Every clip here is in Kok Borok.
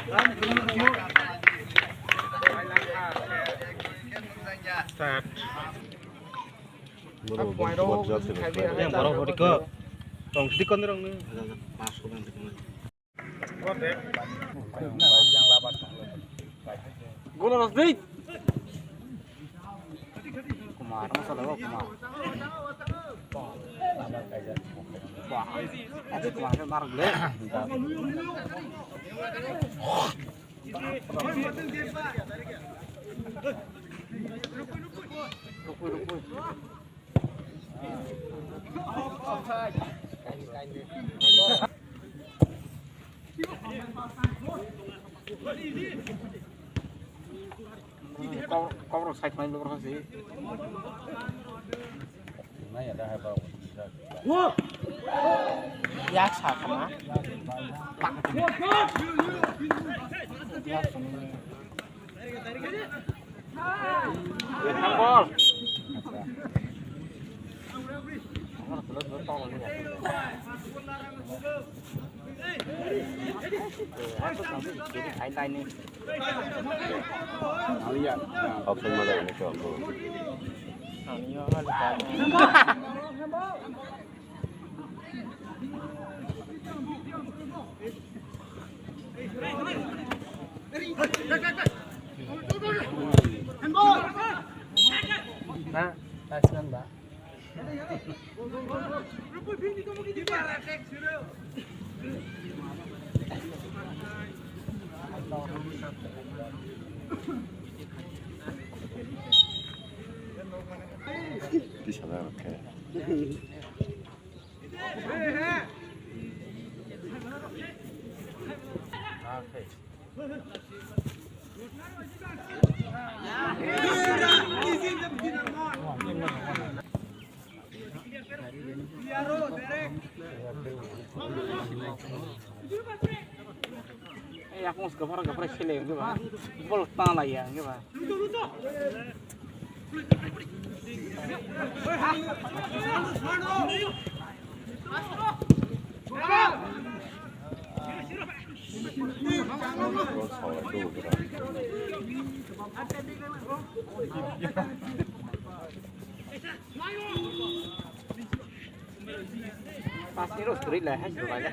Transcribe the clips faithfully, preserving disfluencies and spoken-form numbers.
Start. Borok, borok, borok, borok, borok. Tong sidi kon rong ni. Gola Rosdi. Kumar, masa daw Kumar. Wah, ada Kumar, Kumar, ble. Rukui, rukui. Kau, kau rok side main dulu sih. Yak sa kama. Yak sa. Option ma jaga ni chwng. Na, batsman ba. Di sana, oke. Yakung se gafara gafara sele hwnkhe ba, bol tana laiya hwnkhe ba. Pas ni ros turi le, hai, turi le.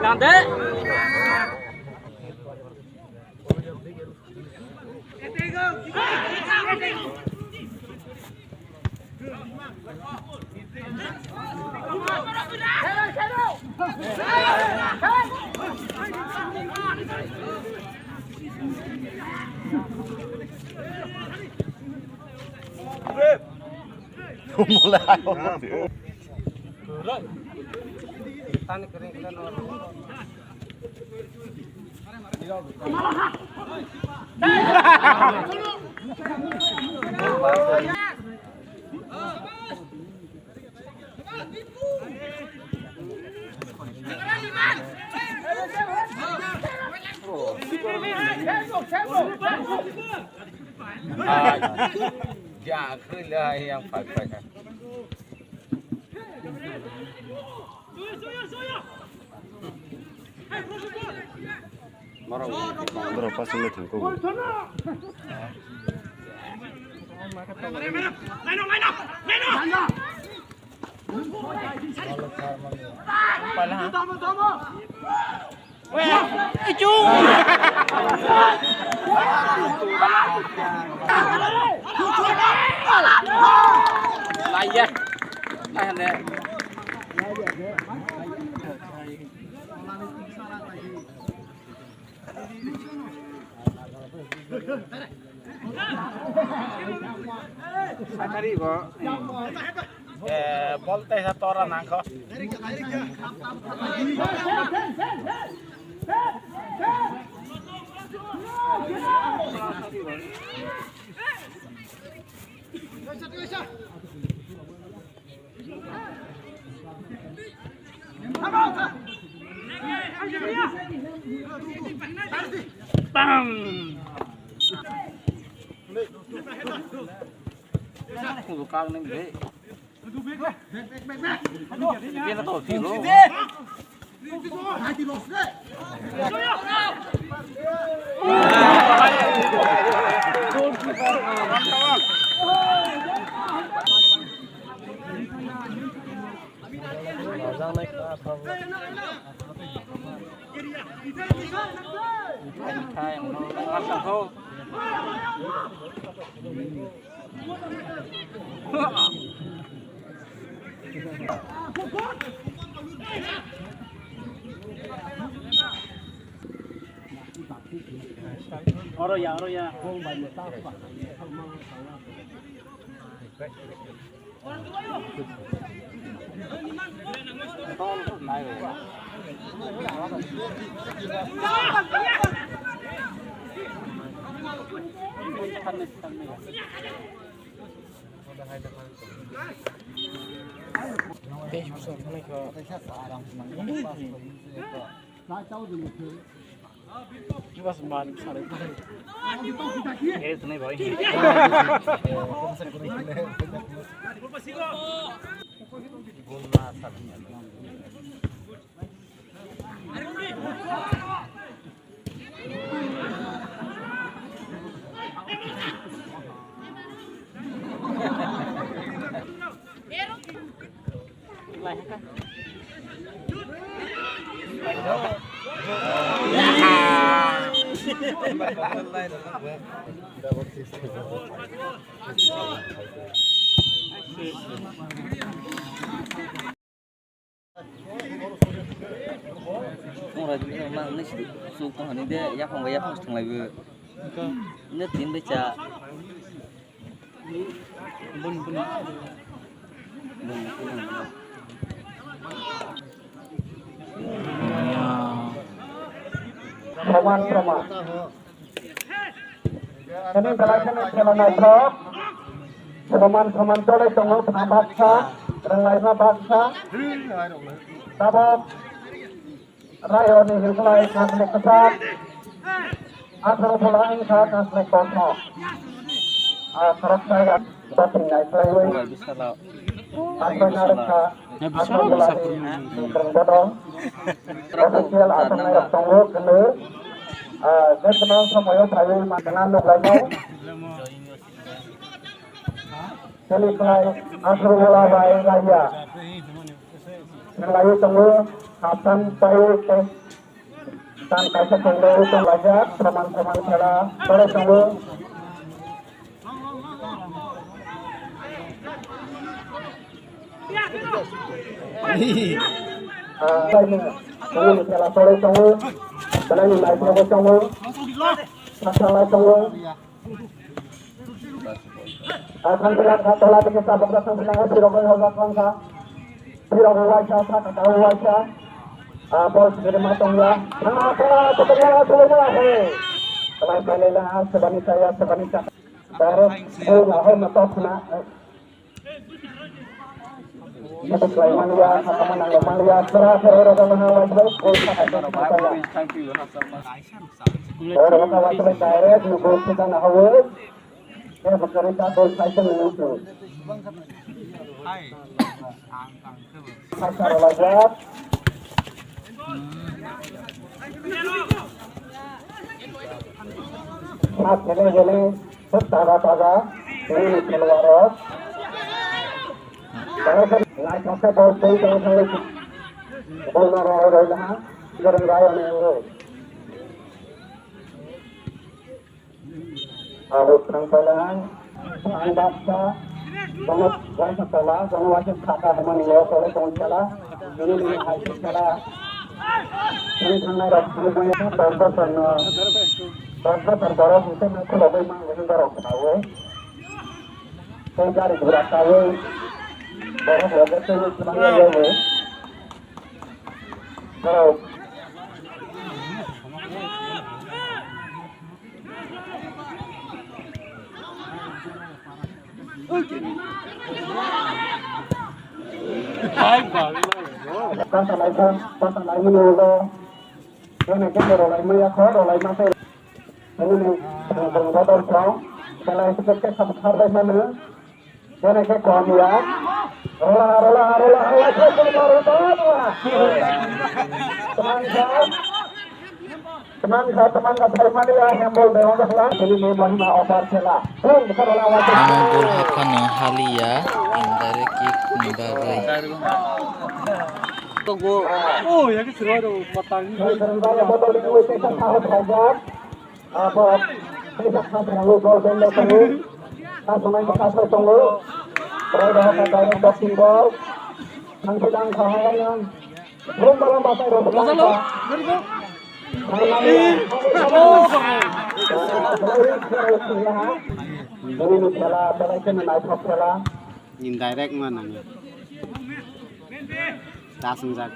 Nande. Ya, kri le yang pai pai. Borok passing le thangkuk. Laiya. Ai hande. Sakari bo. Eh, bol teisa tora nangkho. Bam! Kudu kak nang de. Dia na to, tiro. Oro ya, oro ya. Tongra di ma nai si suk tong hani de yaphang bai yaphang thang lai bo. Ine tin bai cha. Bun bun. Bun bun. Proman proman. Tini belai kheno khela naithok. Soman soman chole tongo, bwkha baksa, rwnglaima baksa. Tabok Rayoni Himlai Kasle Kwchak. Atharo phola wngkha Kasle Kothok. Ah, khoroksa ya, bathing nai khlaiwi. Aswk narwkha. Aswk belai. Official aswk nairok tongo, kwlwi. Ah, je kwbang somoyo phaiwi ma kwna nuklainai. Chini khlai aswk wala bai raiya. Khlaiwi tongo, hapsan paiwi tei Tan kaisa tongo, tong laijak, soman soman khela, toro tongo. Ah, tongo, khela toro tongo, belai ni naithogo tongo, saksa lai tongo. Ah, thangphila kha, tola tini tabuk kha, thangphila kha, sirok bai hojak kha. Sirok bai waisa, saka kha waisa. Ah, bol sini ma tongya. Thangma tola, tola, tola, tola, he. Tola, tola, tola, sebani saya, sebani saya. Baru, oh, lahor ma top na. Mani ya, mani ya, sera, sera, sera, sera, sera, gol saka kha. Oro wngkha waisale direct ni goal sika na hawi. Tei bo kwrwi ta goal side ni wngkha. Hai. Ang tang khe bo. Saksa rwlaijak. Sak kene kene suk taga taga. Tini ni khelwaro. Naithok khe bol tei tong thangwi. Bol no rw rw na. Goreng rw rw na. Abo thang pailai, ang baksa, bono waisa tola, bono waisa saka hwnmani o tole tong chala, bini bini hai chala. Ang thangnai rok thang maya dos bosor no, dos bosor borok hwnkhe no khulogwi mang hwnwi borok khlaio. Tei gari gura kaiwi borok rok tei swmai yago. Borok. Basa laisang, basa laimani ulo. Bini khe rwlai maya kho, rwlai ma khe. Bini, eh, bwrwi bodol song. Belai khe khe kha bwthar bai mano. Bini khe kom ya. Rwla, rwla, rwla, rwla, khe kom rwla, rwla. Teman kha. Teman kha, teman kha, saimani ya, handball de, wngkha khla, sini ni mahima offer khela. Pun, buka bola, wajib. Ano bol haphano haliya, indirect kick ni bagwi. Togo. Oh, ya ke siro do, patang. Sini bala botol ni wajib, kita sahut saja. Apa, kita sahut saja, gol, gol, gol, gol. Kita semua kita sahut tunggu. Berada, kita direct boxing ball. Nang sedang sahaya yang. Lomba lomba sai rok. Lomba lo. Bini khela, belai kheno naithok khela. Indirect ma nang. Dasung jak.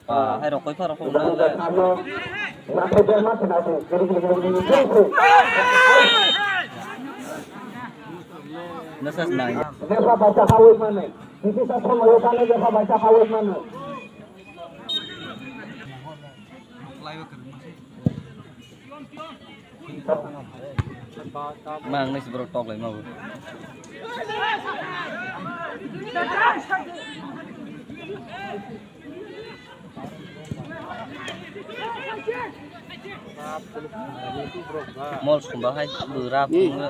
Ah, hai rok koi pharo ko. Naithok ma khna se. Giri giri giri giri. Nasa nai. Nasa bacha hawi mane. Nisi sa somoyo kane jepha baisa khawi mano. Mang nisi borok tok lai mabu. Mol sumba hai bwra phungo.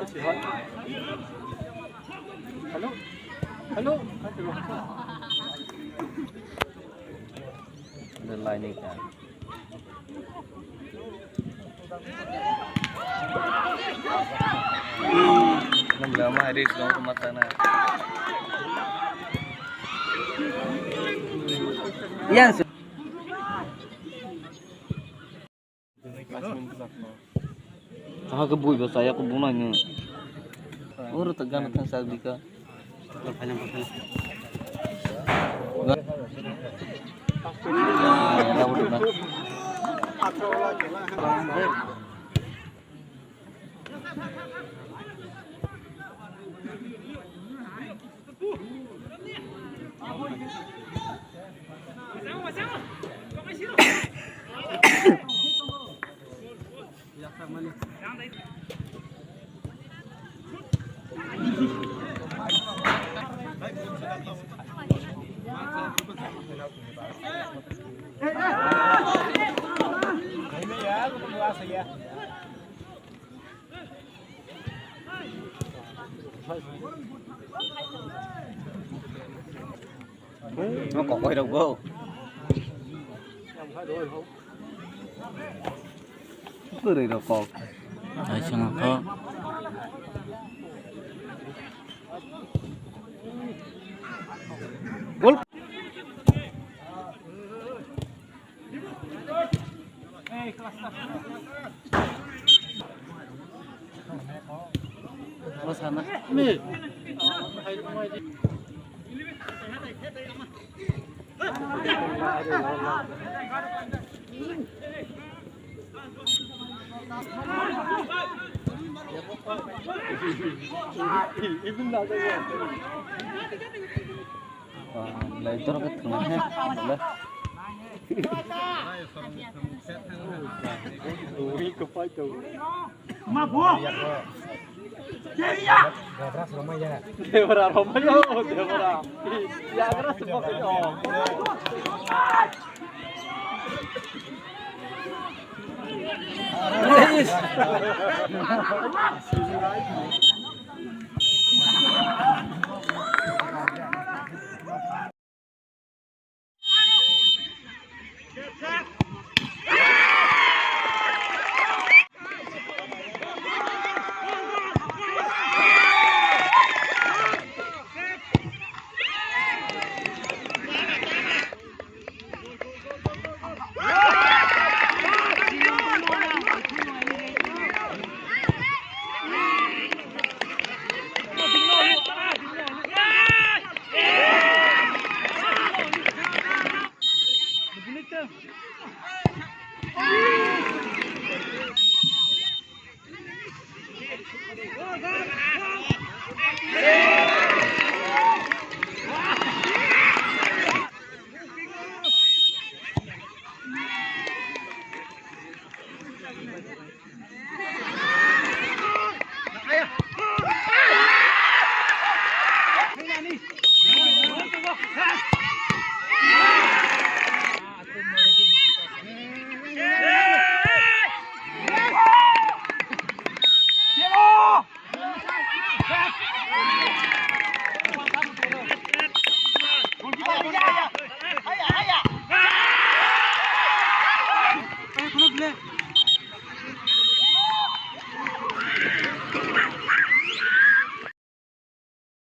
Hello. Hello. The lining time. Nang lama hari sudah rumah sana. Yang Aha ke bui basa ya ko bunai ne. Oro to gana thang sak dika. Kokoi rok bo. Kwrwi rok kok. Hai swngo kho. Gol. Belai dorok khe thwngna khe belai. Debra romaya, debra. Yagra se pakai.